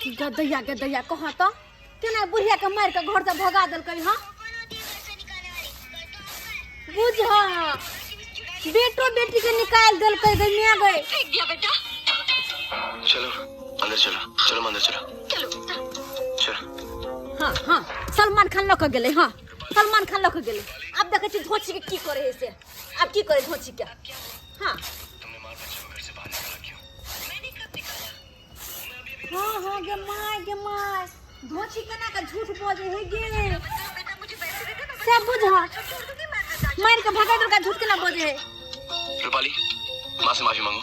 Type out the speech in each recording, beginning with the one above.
गदैया गदैया कहाँ तो केना बुढ़िया के मार के घर से भगा देलकै हँ बुझ बेटो बेटी के निकाल देलकै गई मिया गई फेंक दिया बेटा चलो अंदर चलो चलो अंदर चलो चलो चलो हाँ हाँ सलमान खान लऽ के गेलै हाँ सलमान खान लऽ के गेलै आब देखै छी धोची के की करे है से आब की करे धोची के हाँ तुमने मार बच्चे को घर से बाहर निकाला क्यों हाँ हाँ गे my गे my धोची केना के झूठ बजे है गे से बुझ मार के भगा देलका झूठ केना बजे है रूपाली माँ से माफी मांगो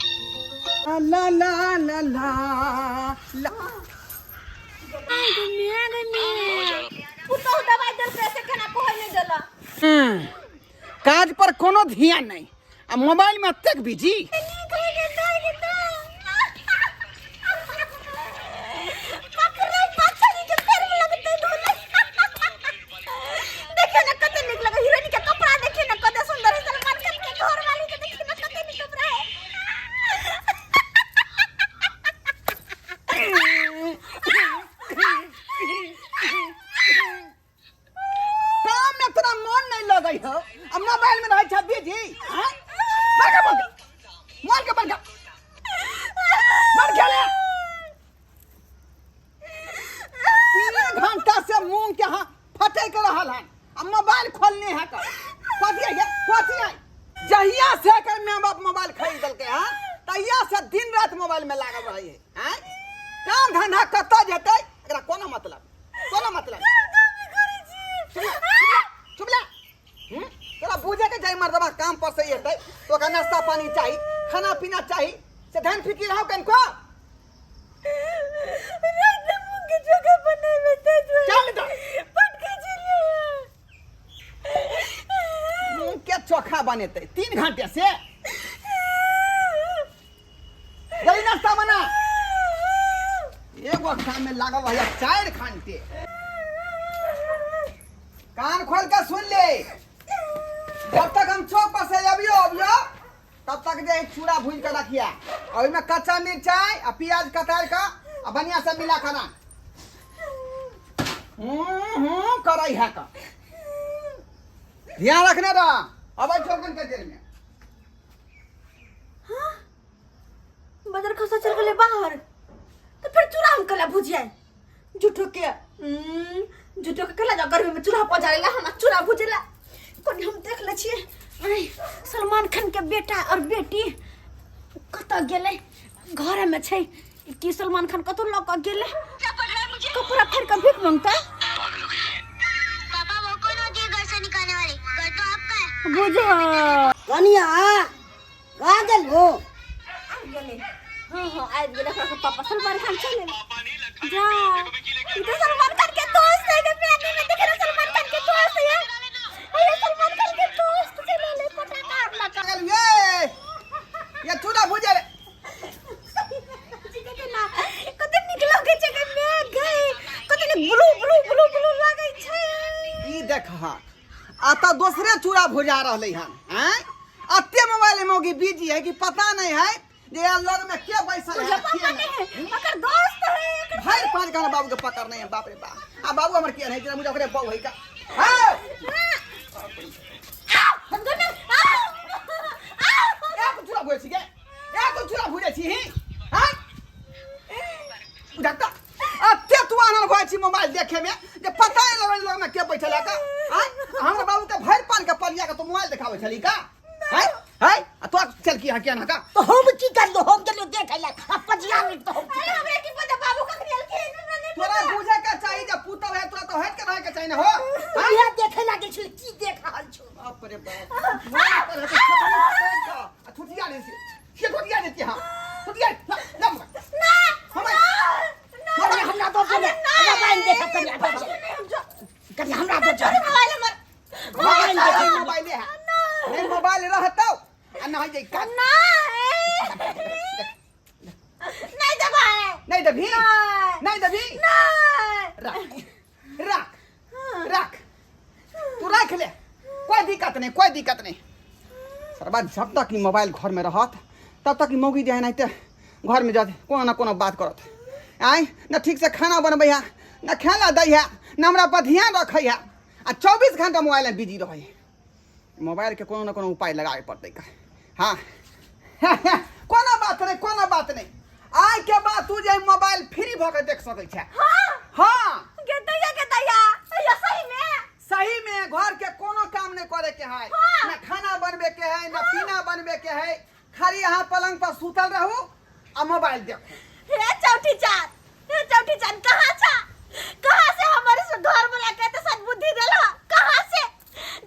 ला ला ला ला ला my गे my गे my पुतोह दबाई देलकै से केना कहै नहि देला हम्म, काज पर कोनो ध्यान नहीं आ मोबाइल में अतेक बिजी नीक है गे दाइ गे दाइ पकड़ै मछली के पैर में लगतै धोलै देखियो ना कते नीक लगै हीरोइन के कपड़ा देखियो ना कते सुंदर है सलमान खान के घर वाली के देखियो ना कते नीक कपड़ा है काम में तोरा मन नहीं लगै हो आ मोबाइल में रहै छ बिजी हैं बड़का बड़का मार के बड़का मार के ले 3 घंटा से मूंग के हां फटे के रहल हन आ मोबाइल खोलने है का कथी है कथी है जहिया से कर मां बाप मोबाइल खरीद देलकै हन तहिया से दिन रात मोबाइल में लागल रहै है हैं काम धंधा कतऽ जेतै एकरा कोनो मतलब कोनो मतलब चुप ले हम्म? तोरा बुझे के चाही मर्दबा काम पर से एतै तो ओकरा नाश्ता पानी चाही खाना पीना चाही से धन फिकिर हो कनको चल जा मूंग के चोखा बनेतै 3 घंटे से। जल्दी नाश्ता बना। एगो काम में लागल रहिया 4 घंटे। कान खोल के सुन ले, जब तक हम चौक पर से अबियो अबियो तब तक जे चूड़ा भूज के रखिया और ओहिमे कच्चा मिरचाई आ प्याज कटार के आ बढ़िया से मिला खाना। हूँ हूँ करै है का ध्यान रखने रह। अब चौकन के जेल में। बजर खसा चल गेलै बाहर तो फिर चूड़ा हम कला भुजिया झूठो के झूठो के कला जा गर्मी में चूल्हा पजारेला हम चूड़ा भुजेला कोनी हम देख ले छियै। अरे सलमान खान के बेटा और बेटी कतऽ गेलै? घर में छै कि सलमान खान कतौ लऽ कऽ गेलै? कपड़ा फाड़ कऽ भीख मंगतै। पागल हो गई है। पापा, वो कौन होती है घर से निकालने वाली? घर तो आपका है। बुझ। कनिया, कहाँ गेल हो? आबि गेलै। हाँ, आबि गेलै। ओकरा पापा सलमान खान चले जा। ई तो सलमान खान के दोस्त है गे। मैं में देखे ना, सलमान खान के दोस्त है। अरे सलमान खान के दोस्त चले ले पटाखा आर लगा। पागल ये ये चूड़ा भूजे रे। देखे ना कते नीक लगै छै गे मैं गए, कते नीक ब्लू ब्लू ब्लू ब्लू लगै छै। ई देख हक, आ तऽ दोसरे चूड़ा भुजा रहलै हन। हैं, अते मोबाइल में मौगी बिजी है कि पता नहीं है जे यहाँ लग में के बैसल है। पापा के नहीं है, ओकर दोस्त है ओकर। भाई पाँच गाना बाबू के पकड़ने है। बाप रे बाप, आ बाबू हमर के नहीं जरा मुझे ओकरे बहु है का। हाँ हम दोनों आओ आओ। एक चूड़ा भुजै छी गे, एक चूड़ा भुजै छी ही। हाँ बुझा अते तू आनल भइ छी मोबाइल देखे में जे पता नहीं लगल लग में के बैठल है का। हाँ हमरा बाबू के भरि पान के पलिया के तू मोबाइल देखाबै छली का? हैं हैं, आ तो चल की यहाँ के ना का। तो हम की करलो? हम गेलो देखे ला आ पजिया में तो हम अरे हमरा की पता, बाबू कखनी अलखिन, हमरा नहीं तोरा पता। बुझे के चाही जे पुतल है तोरा तो हट के रहे के चाही ना हो। हाँ? इहा देखे लागे छल, की देख रहल छो? बाप रे बाप, मोबाइल पर है तो छतरी पकड़ के आ छुटिया ले से के छुटिया देती। हां छुटिया ला ला मोबाइल। ना। मोबाइल। ना। हमरा हमरा दो दे, मोबाइल देख। कनिया दो, कनिया हमरा दो। छोड़ मोबाइल हमर। मोबाइल मोबाइल देख। मोबाइल है नहीं, मोबाइल रहतौ आ नहीं जे का। ना, नहीं देबै। नहीं देबी? नहीं। नहीं देबी? नहीं। रख रख रख, तू रख ले, कोई दिक्कत नहीं, कोई दिक्कत नहीं। सरबा जब तक ई मोबाइल घर में रहत तब तक ई मौगी जे है ना घर में जाते कोनो ना कोनो बात करत। आँय न ठीक से खाना बनबै है, न खाना दै है, न हमरा पर ध्यान रखै है, आ 24 घंटा मोबाइल में बिजी रहै है। मोबाइल के कोनो न कोनो उपाय लगाबे पड़तै का। हाँ, कोनो बात नहीं, कोनो बात नहीं। आइ के बाद तू जे मोबाइल फ्री भऽ के देख सकै छै। हाँ। हाँ। गे दैया, गे दैया, दैया सही में? सही में घर के कोनो काम नहीं करे के है। हाँ। न खाना बनबे के है, न पीना बनबे के है, खाली यहाँ पलंग पर सुतल रहू आ मोबाइल देखू। हे चौठी चाँद, हे चौठी चाँद, कहाँ छा? कहाँ से हमर से घर वाला के तो सद्बुद्धि देला? कहाँ से?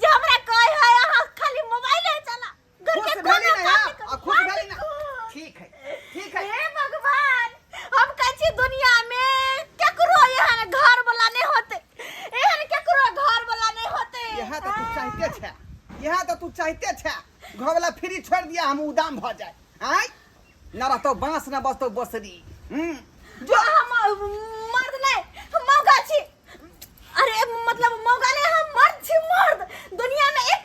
जे हमरा कहे है अहाँ खाली मोबाइल है चला। घर खुश के भेली कोनो ना काम यार? नहीं कर- आ, खुश भेली ना? खुश। ठीक है, ठीक है। हे भगवान, हम कहै छी दुनिया में केकरो एहन घर वाला नहीं होते, एहन केकरो घर वाला नहीं होते। यह तो तू चाहते छे, यह तो तू चाहते छे, घर वाला फ्री छोड़ दिया हम उदाम भ जाए। आय न रहतो बांस न बसतो बसरी। जो हम मर्द नहीं, हम मौगा छी। अरे मतलब मौगा नहीं, हम मर्द छी, मर्द। दुनिया में एक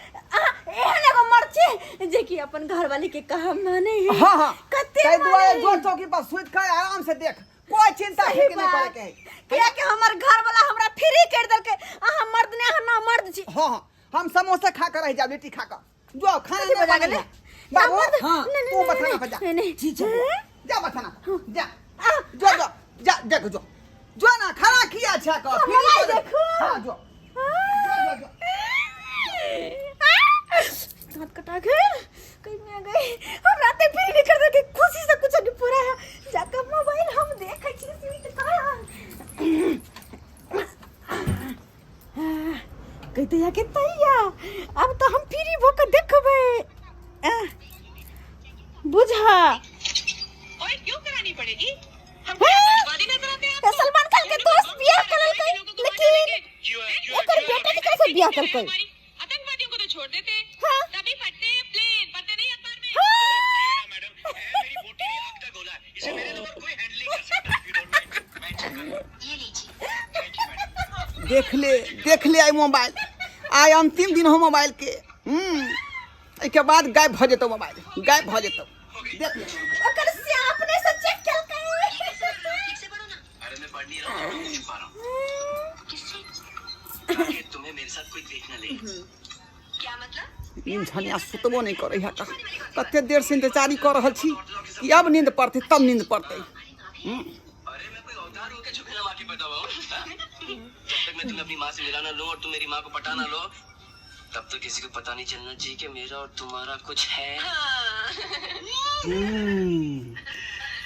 एहन एगो मर्द छी जे कि अपन घरवाली के कहा माने है। हाँ, हाँ। कते ताहि दुआरे माने जो चौकी पर सुति के आराम से देख, कोई चिंता सही फिक्र नहीं करे बात। के है। किया कि हमर घर वाला हमरा फ्री कर देलकै, अहाँ मर्द नहीं, अहाँ ना मर्द छी। हाँ, हाँ, हम समोसा खा कर रह जाब, लिट्टी खा कर। जो खाना कथी नहीं बजा बनेगा। गेलै? बाबू, ना, मर्द- हाँ, नहीं, नहीं, तू नहीं, बथाना नहीं, पर जा। नहीं, नहीं। ठीक है, जा बथाना पर, जा। आ, जो, जो, जा, देख, जो। जो ना, खाना किया छै कऽ, हाँ, फ्री मोबाइल कर दे। देखू। हाँ, जो। जो, जो, जो। दांत कटा गेल, कहीं में गई। हम राते फिर नहीं कर देके खुशी से कुछ नहीं पूरा है। जाकर मोबाइल हम देखै छी सुइत कऽ। कहते या के तैया, अब तो हम फ्री भ के देखबै। बुझा। ओए क्यों करानी पड़ेगी? हम हाँ। आतंकवादी नजर आते हैं आपको? सलमान खान के दोस्त बियाह करलकै, लेकिन क्यों है, क्यों है, एकर क्यों है? बेटा के कैसे बियाह करलकै? हमारी आतंकवादियों को तो छोड़ देते हैं। हाँ। तभी फटते हैं प्लेन, पढ़ते नहीं अखबार में। ना मैडम, है मेरी बोटी नहीं, आग का गोला है। इसे मेरे अलावा कोई हैंडल नहीं कर सकता। You don't mind? मैं चेक कर लूं। ये लीजिए। Thank you madam. देख ले, देख ले आई मोबाइल, आइ अंतिम दिन हो मोबाइल के। एहिके बाद गायब भऽ जेतौ मोबाइल, गायब भऽ जेतौ। देख ले। ओकर से अपने से चेक केलकै। ठीक से पढ़ो ना। अरे मैं पढ़ नहीं रहा हूँ, मैं छुपा रहा हूँ। किससे? ताकि तुम्हें मेरे साथ कोई देख ना ले। क्या मतलब? नींद झनिया सुतबो नहीं करै है का। कते देर से इंतजारी कऽ रहल छी कि अब नींद पड़तै तब नींद पड़तै। अरे मैं कोई अवतार हूँ क्या जो बिना माँ के पैदा हुआ हूँ? हाँ? जब तक मैं तुम्हें अपनी माँ से मिला ना लूँ और तुम मेरी माँ को पटा ना लो, तब तक किसी को पता नहीं चलना चाहिए कि मेरा और तुम्हारा कुछ है।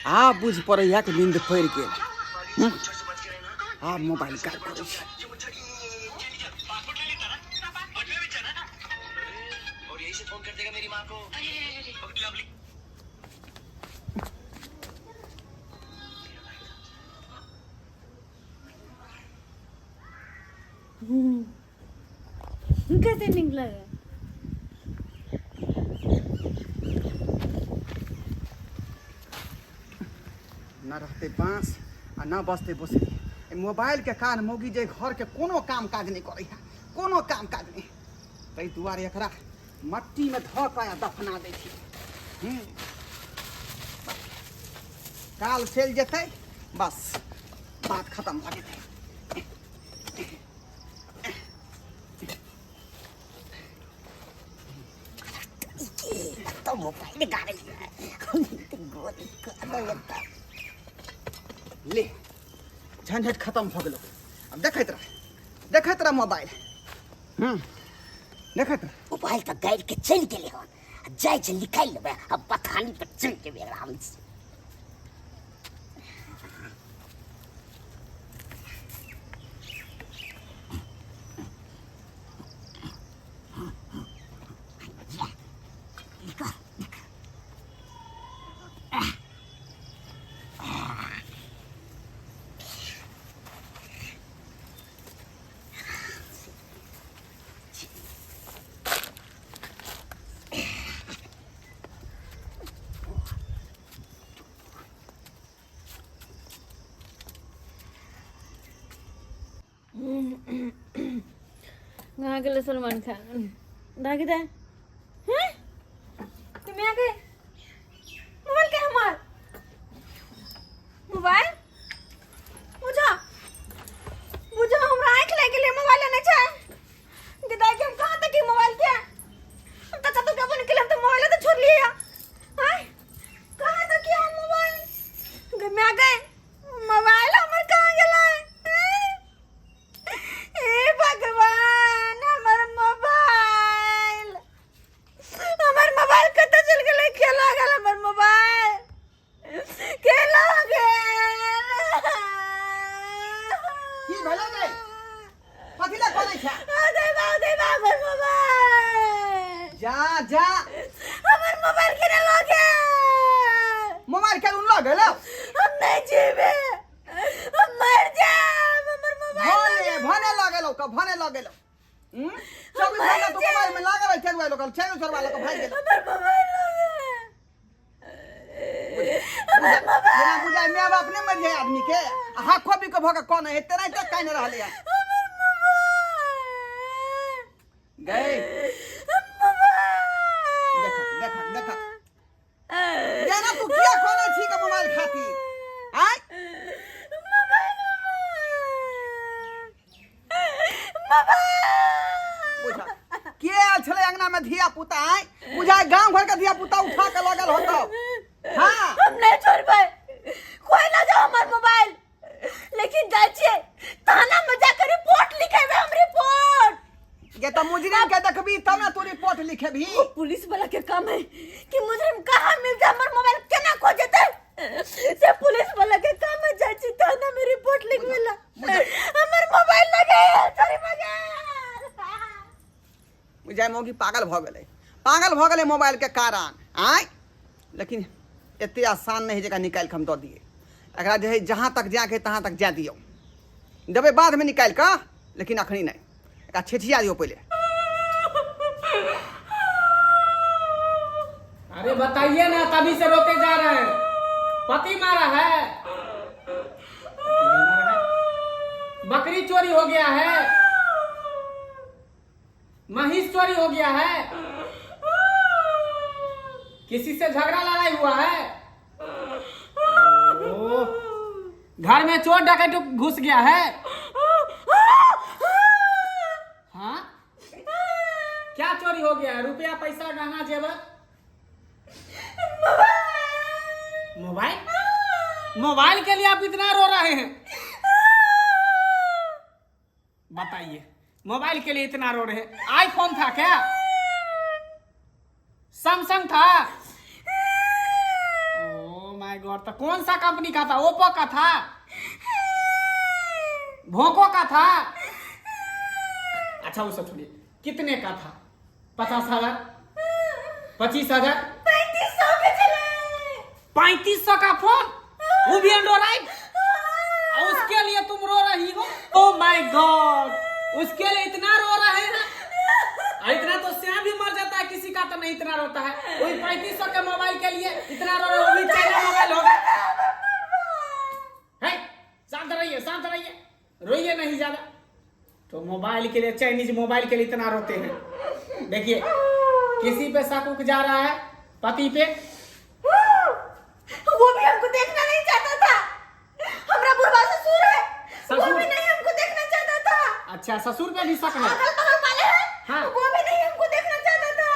आ बुझ पड़ै है कि नींद पड़ि गेल। आब मोबाइल गायब करै छी। और यही से फोन कर देगा मेरी माँ को। लवली। कते नीक लगे। न रहतै बाँस आ न बसतै बोसरी। एहि मोबाइल के कारण मौगी जे घर के कोनो काम काज नहि करै है, कोनो काम काज नहि। ताहि दुआरे एकरा मट्टी में धऽ कऽ आ दफना दै छी। काल चलि जेतै, बस बात खत्म भऽ जेतै। तो मोबाइल गाड़ी है, हम तो गोली कर दो लगता। ले झंझट खत्म भऽ गेलौ। आब देखैत रह, देखैत रह मोबाइल। देखैत रह। मोबाइल तऽ गाड़ि के चलि गेलै हन, जाइ छै निकालि लेबै आ बथानी पर चलि जेबै आराम से। कहाँ गेलै सलमान खान? भाग दे। हैं? तुम आ गए? मोबाइल के हमार मोबाइल? मोबाइल हमर कहाँ गेलै? हे भगवान, हमर मोबाइल, हमर मोबाइल कतऽ चलि गेलै? के लऽ गेल हमर मोबाइल? के लऽ गेल? की भेलै गे? कथी लए कनै छै? दे बा, दे बा हमर मोबाइल। जा जा, हमर मोबाइल के लऽ गेल। मोबाइल के लऽ गेलौ? हम नहीं जीबे, हम मर जाएब। हमर मोबाइल भने भने लऽ गेलौ क भने लऽ गेलौ। 24 घंटा तू मोबाइल में लागल रहै छै, लोकल छै चोरवा लऽ कऽ भागि गेलौ। हमर मोबाइल लऽ गेल, हमर मोबाइल। जेना बुझाय माय बाप नहि मरि जाय आदमी के, आ हाखो बिको भऽ कऽ कनै है, तेनाहिते कानि रहलै हन। हमर मोबाइल गै मोबाइल। देख देख देख, जेना तू किया कनै छी के मोबाइल खातिर? आय मोबाइल, मोबाइल। बुझ के आयल छलै अंगना में धिया पुता? आय बुझाय गांव घर के धिया पुता उठा के लगल होतौ। हाँ, हम नहीं छोड़बै, कोई ना जाओ हमर मोबाइल, लेकिन जाइ छियै थाना में जाकर रिपोर्ट लिखेबै हम, रिपोर्ट। गे त मुजरिम के देखबी तब ना तू रिपोर्ट लिखेबी। वो पुलिस वाला के काम है कि मुजरिम कहाँ मिल जाए, हमर मोबाइल केना खोजते, से पुलिस वाला के काम है। जाइ छी थाना में रिपोर्ट लिखबै ला। हमर मोबाइल लगे चोरी भऽ गेल। बुझाय मौगी पागल भऽ गेलै, पागल भऽ गेलै मोबाइल के कारण। आय लेकिन एते आसान नहि है जेकरा निकालि कऽ हम दऽ दियै एकरा। जे है जहाँ तक जाके तहाँ तक जा दियौ, देबै बादमे निकालि कऽ, लेकिन अखनी नहि। एकरा छेठिया दियौ पहिले। अरे बताइए ना, तभी से रोते जा रहे हैं। पति मारा है? पति नहीं मारा है। बकरी चोरी हो गया है? महिष चोरी हो गया है? किसी से झगड़ा लड़ाई हुआ है? ओ, घर में चोर डकैत घुस गया है? हाँ, क्या चोरी हो गया है? रुपया पैसा, गहना जेवर? मोबाइल। मोबाइल के लिए आप इतना रो रहे हैं? बताइए, मोबाइल के लिए इतना रो रहे हैं? आईफोन था क्या? सैमसंग था? ओ my God, तो कौन सा कंपनी का था? ओप्पो का था? भोको का था? अच्छा, वो सब छोड़िए, कितने का था? 50,000, 25,000? 3500 के छलै। 3500 का फोन, वो भी एंड्रॉइड, और उसके लिए तुम रो रही हो? ओ my God, उसके लिए इतना रो रहे हैं? और इतना तो श्याम भी मर जाता है किसी का तो नहीं इतना रोता है। वही 3500 के मोबाइल के लिए इतना रो रहे हो, वो भी चाइना मोबाइल होगा। है, शांत रहिए, शांत रहिए, रोइए नहीं ज्यादा। तो मोबाइल के लिए, चाइनीज मोबाइल के लिए इतना रोते हैं। देखिए, किसी पे शक उक जा रहा है? पति पे? वो भी हमको देखना नहीं चाहता था। हमरा बुढ़वा ससुर है, वो ससुर? भी नहीं हमको देखना चाहता था। अच्छा, ससुर पे भी शक है? अगल बगल वाले हैं, वो भी नहीं हमको देखना चाहता था।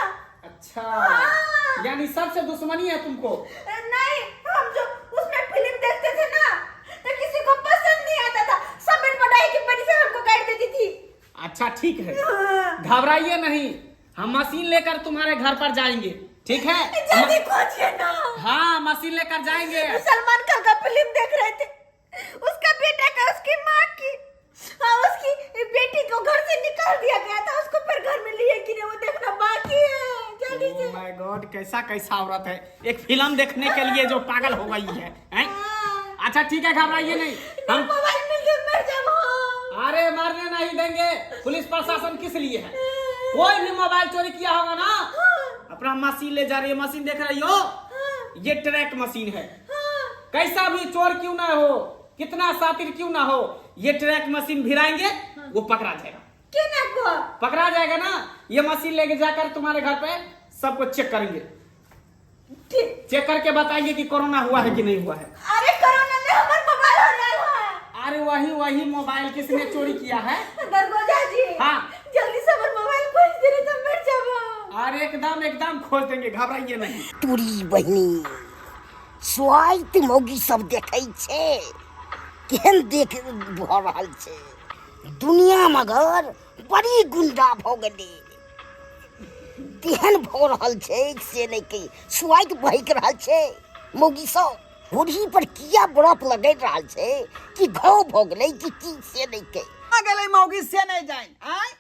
अच्छा। हाँ। यानी सबसे दुश्मनी है तुमको? नहीं, हम जो उसमें फिल्म देखते थे ना, तो किसी को पसंद नहीं आता था। सब पढ़ाई की वजह से हमको गाइड देती थी। अच्छा, ठीक है। हाँ। घबराइए नहीं, हम मशीन लेकर तुम्हारे घर पर जाएंगे, ठीक है? जल्दी खोजिए ना। हाँ, मशीन लेकर जाएंगे। सलमान खान का फिल्म देख रहे थे, उसका बेटा का उसकी माँ की, हाँ, उसकी बेटी को घर से निकाल दिया गया था, उसको फिर घर में लिए कि नहीं, वो देखना बाकी है। जल्दी से। My God, कैसा कैसा औरत है, एक फिल्म देखने के लिए जो पागल हो गई है, हैं? हाँ। अच्छा, ठीक है, घबराइए नहीं। हम मोबाइल मिल गया, मर जाओ हम। अरे, मारने नहीं देंगे। पुलिस प्रशासन किस लिए है? कोई भी मोबाइल चोरी किया होगा ना, अपना मशीन ले जा रही है। मशीन देख रही हो? ये ट्रैक मशीन है। कैसा भी चोर क्यों ना हो, कितना शातिर क्यों ना हो, ये ट्रैक मशीन भिराएंगे, वो पकड़ा जाएगा। केना को? पकड़ा जाएगा ना। ये मशीन लेके जाकर तुम्हारे घर पे सबको चेक करेंगे। ठीक। चेक करके बताएंगे कि कोरोना हुआ है कि नहीं हुआ है। अरे, कोरोना में हमार मोबाइल हो रहा है। अरे, वही वही मोबाइल किसने चोरी किया है? दरगोजा जी। हाँ। जल्दी से हमार मोबाइल खोज दे रहे तो मर जाबो। अरे, एकदम एकदम खोज देंगे, घबराइए नहीं। तोरी बहिनी, स्वाइत मौगी सब देखै छै। केहन देख भऽ रहल छै दुनिया मगर बड़ी गुंडा भऽ गेलै तेहन भऽ रहल छै से नहि कही सुआइत बहकि रहल छै मौगी सब होरी पर किया बरफ लगि रहल छै कि घाव भऽ गेलै कि की से नहि कही आ गेलै मौगी से नहि जानि आँय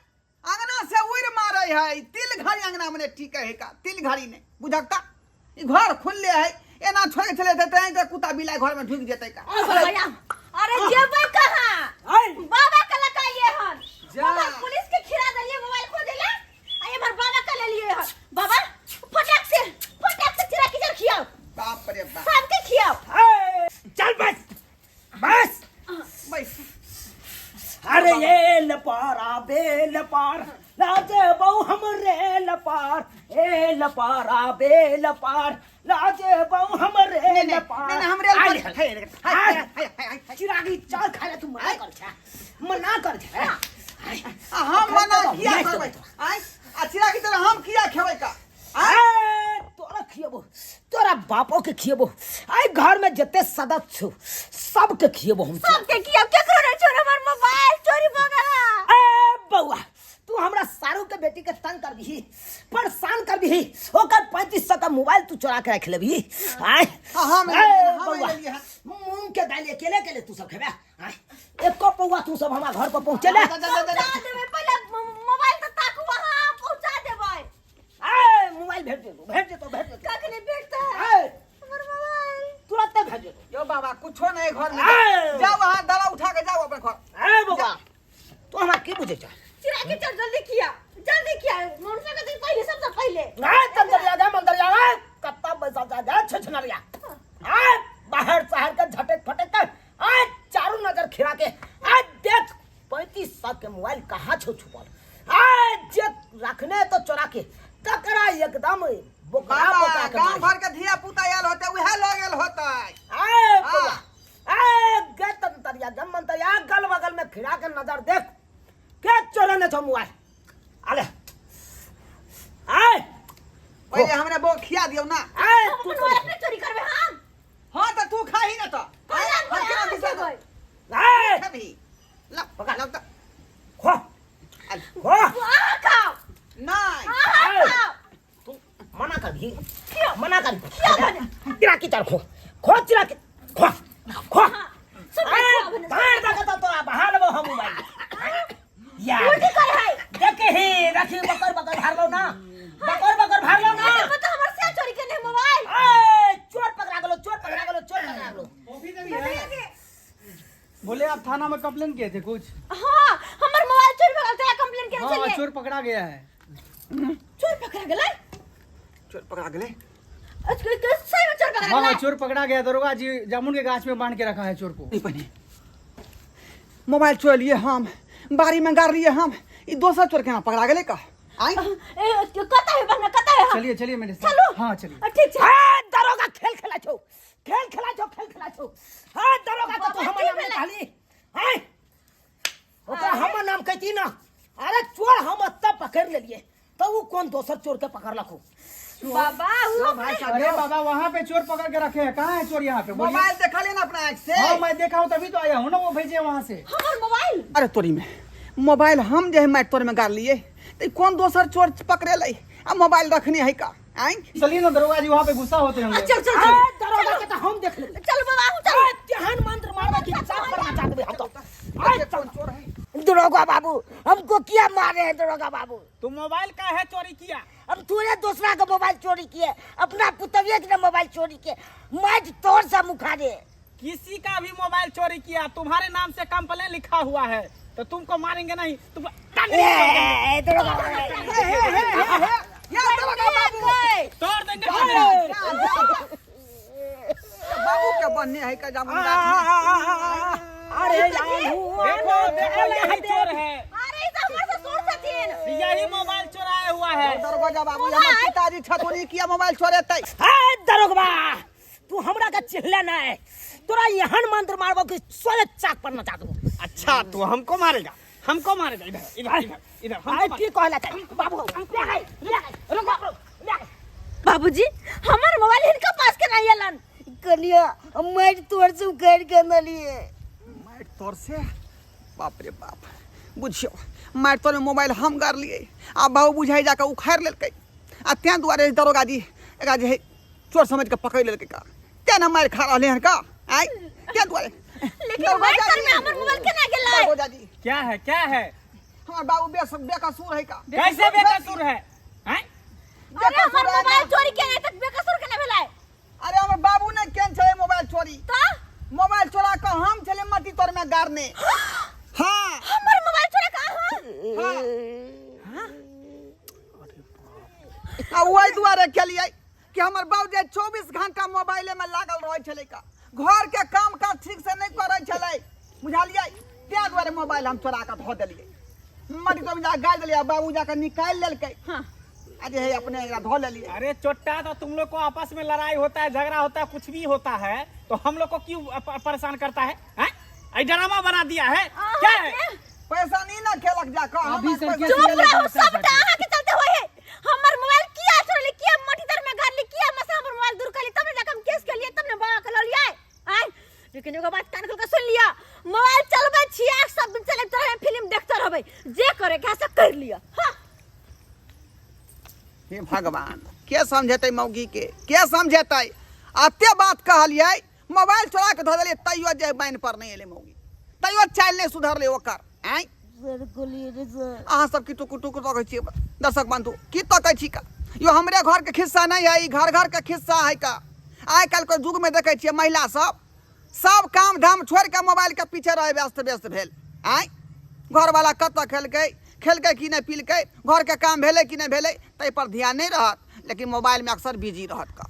अंगना से उड़ि मारै है तिल घड़ी अंगना में ठीक है का तिल घड़ी नहीं बुझक ता ई घर खुलले है एना छोड़ के चले जेतै तऽ कुत्ता बिलाइ घर में ढुकि जेतै का अरे जेबै कहाँ बाबा के लकाइए हन जा। बाबा पुलिस के खिरा देलिए मोबाइल खो देला आ एमहर बाबा के लेलिए हन बाबा फटाक से चिरा कीचड़ खियाओ बाप रे बाप सबके खियाओ चल बस बस बैस अरे ये लपारा बेल पार लाजे बहु हमरे लपार ए लपारा बेल पार लाजे बहु हमरे नहीं नहीं लपार नहीं हमरे आइ हाय हाय हाय हाय हाय चिरागी चाल खाए तू मना कर छा मना कर छा आ हम मना किया करबै आय आ चिरा की तरह हम किया खेबै का आय ए, तोरा खियबो तोरा बापो के खियबो आई घर में जते सदस्य छौ सबके खियबो हम सबके खियाओ केकरो नहीं छोड़ हमर मोबाइल चोरी भ गेला ए बउआ तू हमरा सारू के बेटी के तंग कर दही परेशान कर दही ओकर 3500 का मोबाइल तू चोरा के रख लेबही आय हाँ, हम ए, लेलियै, हम बउआ, लेलियै, हाँ। मूंग के दालि अकेले अकेले तू सब खेबे आय एको पौआ तू सब हमरा घर पर पहुंचेले जा, जा, जा, जा, जा। पहुंचा देबै पहिले मोबाइल तऽ ताकू अहाँ पहुंचा देबै ए मोबाइल भेज देतो भेज देतो भेज देतो कखने भेटतै ए हमर मोबाइल तुरंत भेज देतो यो बाबा कुछो नहीं घर में आय। जाओ वहाँ दवा उठा के जाओ अपने घर ए बउआ तू हमरा की बुझे छ चिरा के चल जल्दी किया जल्दी किया मनुष्य के तो पहले सबसे पहले ए तंदरिया जा मंदरिया ए कत्ता पैसा जा जा छछनरिया ए बाहर शहर के झटक फटक कर ए चारू नजर खिरा के ए देख 3500 के मोबाइल कहाँ छो छुपल ए जे रखने तो चोरा के तकरा एकदम बोकरा बाबा बोकरा के गांव मारी। भर के धिया पुता आयल होते उहे लऽ गेल होते ए हाँ। बउआ, ए गे तंतरिया गम मंतरिया गल बगल में खिरा के नजर देख के चोरने छो मोबाइल अरे आए पहिले हमरा बो खिया दियौ ना ए हम तू अपन मोबाइल अपने चोरी करबे हम हाँ तऽ तू खाही ना तऽ कोना हम केना कोना बिसर खेबै ए खेबही ला पका ला तऽ खो खो अहाँ खाओ नहीं अहाँ खाओ तू मना कर भी मना कर चिरा की चल खो खो चिरा की खो खो सब ए खियाओ भने। बाहर जा के तो बाहर लेबो हम मोबाइल यार उल्टी करे है देखे ही रखी बकर बकर भार लो ना बकर बकर भार लो ना एकर मतलब हमर से चोरी केने है मोबाइल ए चोर पकड़ा गेलो चोर पकड़ा गेलो चोर पकड़ा गेलो बोले आप थाना में कंप्लेन किए थे कुछ हाँ हमर मोबाइल चोरी भऽ गेल तोरा कंप्लेन केने हाँ छलियै चोर पकड़ा गया है चोर पकड़ा गेलै चोर पकड़ा गेलै अच्छा, सही में चोर पकड़ा हाँ गेलै चोर पकड़ा गया दरोगा जी जामुन के गाछ में बांध के रखा है चोर को नहीं बने मोबाइल चोर लिए हम बाड़ी में गाड़ लिए हम ई दोसर चोर केना पकड़ा गेलै का आइ ए, कतऽ है बहना कतऽ है चलिए चलिए मेरे साथ चलू हाँ चलिए ठीक छै ए दरोगा खेल खेला छौ खेल खेला छौ खेल खेला छौ हाँ दरोगा के तू बाबा, हमर की नाम भेलै? कहली हैं ओकरा हमर नाम कहती ना अरे चोर हम ओतऽ पकड़ लेलिए तो वो कौन दोसर चोर के पकड़लक हो बाबा उ भाई साहब अरे बाबा वहाँ पे चोर पकड़ के रखे हैं कहाँ है चोर यहाँ पे बोलिए मोबाइल देखा लिया ना अपना आँख से हाँ मैं देखा हूँ तभी तो आया हूँ ना वो भेजे वहाँ से हमर मोबाइल अरे तोरी में मोबाइल हम जे है माटि तोर में गाड़ लिए तो ई कौन दोसर चोर पकड़ेलै आ मोबाइल रखने है का आँय चलिए ना दरोगा जी वहाँ पे गुस्सा होते होंगे चल चल ए चल दरोगा के तो हम देख लेबै चल बाबा हूँ चल ए तेहन मंत्र मारबै कि साफ पर मचा देबै हम तो ए कौन चोर है दरोगा बाबू हमको क्या मारे हैं दरोगा बाबू तुम मोबाइल का है चोरी किया हम थोड़े दूसरा का मोबाइल चोरी किए अपना पुतविया के मोबाइल चोरी किए माइट तोड़ सा मुखारे किसी का भी मोबाइल चोरी किया तुम्हारे नाम से कंप्लेन लिखा हुआ है तो तुमको मारेंगे नहीं तुम ए, ए, दरोगा बाबू। हे हे हे हे हे या दरोगा बाबू तोड़ देंगे जा, जा, जा। बाबू के बनने है का जामुन गाछ में। अरे देखो देखो यही चोर है अरे ई तऽ हमर ससुर छथिन यही मोबाइल चुराया हुआ है दरोगा बाबू हमर पिताजी छथुन ई किया मोबाइल चोरेतै ए दरोगबा तू हमरा के चिल्ला ना है तोरा एहन मंत्र मारबो कि सोले चाक पर नचा देबो अच्छा तू हमको मारेगा हमको मारेगा इधर इधर इधर इधर आय की कहला छै बाबू ले गई ले गई रुको ले गई बाबूजी हमर मोबाइल हिनका पास के नहीं अलन कनिया माइट तोड़ से उखाड़ के नलिए मारि तोर से बाप रे बाप बुझियौ मारि तोर में मोबाइल हम गाड़लियै आ बाबू बुझाइ जाकऽ उखाड़ि लेलकै आ तें दुआरे दरोगा जी एकरा जे है चोर समझ के पकड़ि लेलकै का तें ने मारि खा रहलै हन का आँय तें दुआरे लेकिन दरोगा मारि जी, तर में हमर मोबाइल केना गेलै दरोगा जी क्या है क्या है हमर बाबू बेस बेकसूर है का कैसे बेकसूर है हैं? अरे हमर बेकसूर है मोबाइल ना। चोरी केने तक बेकसूर केना भेलै अरे हमर बाबू ने केन छलै मोबाइल चोरी त मोबाइल चोरा कऽ हम छलै मट्टी तर में गाड़ने हाँ हमर मोबाइल चोरा कहाँ हाँ आ ओहि दुआरे केलियै कि हमर बाबू जे 24 घंटा मोबाइले में लागल रहै छलै का घर के काम काज ठीक से नहि करै छलै बुझलियै ताहि दुआरे मोबाइल हम चोरा कऽ धऽ देलियै मट्टी तर में जा गाड़ि देलियै आ बाबू जाकऽ निकालि लेलकै हां आ जे है अपने एकरा धऽ लेलियै अरे चोट्टा तो तुम लोग को आपस में लड़ाई होता है झगड़ा होता है कुछ भी होता है तो हम लोग को क्यों परेशान करता है हैं? आई ड्रामा बना दिया है क्या है पैसा नहीं ना खेलक जाकऽ हम अभी सर पैसा क्या चुप खेलक रहू पैसा सबटा अहाँ के चलते होय है हमर मोबाइल किया चोरली किया मट्टी तर में गाड़ली किया मसा हमर मोबाइल दूर करली तब ने जाके हम केस केलिए तब ने बाबा के ललिए आय लेकिन एगो बात कान खोल के सुन लिया मोबाइल चलबै छियै सब दिन चलैत रहे फिल्म देखते रहबै जे करे के से कर लिया हां हे भगवान के समझेतै मौगी के के समझेतै अते बात कहलियै मोबाइल चोरा के धऽ देलियै तैयो जे बान्हि पर नहि एलै मौगी तैयो चालि नहि सुधरलै ओकर आँय सर गोलिए रे सर अहाँ सब की टुकुर टुकुर तकै छियै दर्शक बंधु की तकै छी का यो हमरे घर के खिस्सा नहीं है ई घर घर के खिस्सा है का आइ काल्हि के युग में देखै छियै महिला सब सब काम धाम छोड़ि के मोबाइल के पीछे रहे व्यस्त व्यस्त भेल आँय घरवाला कतऽ खेलकै खेलकै कि नहि पीलकै घरके काम भेलै कि नहि भेलै ताहि पर ध्यान नहि रहत लेकिन मोबाइलमे अक्सर बिजी रहत का।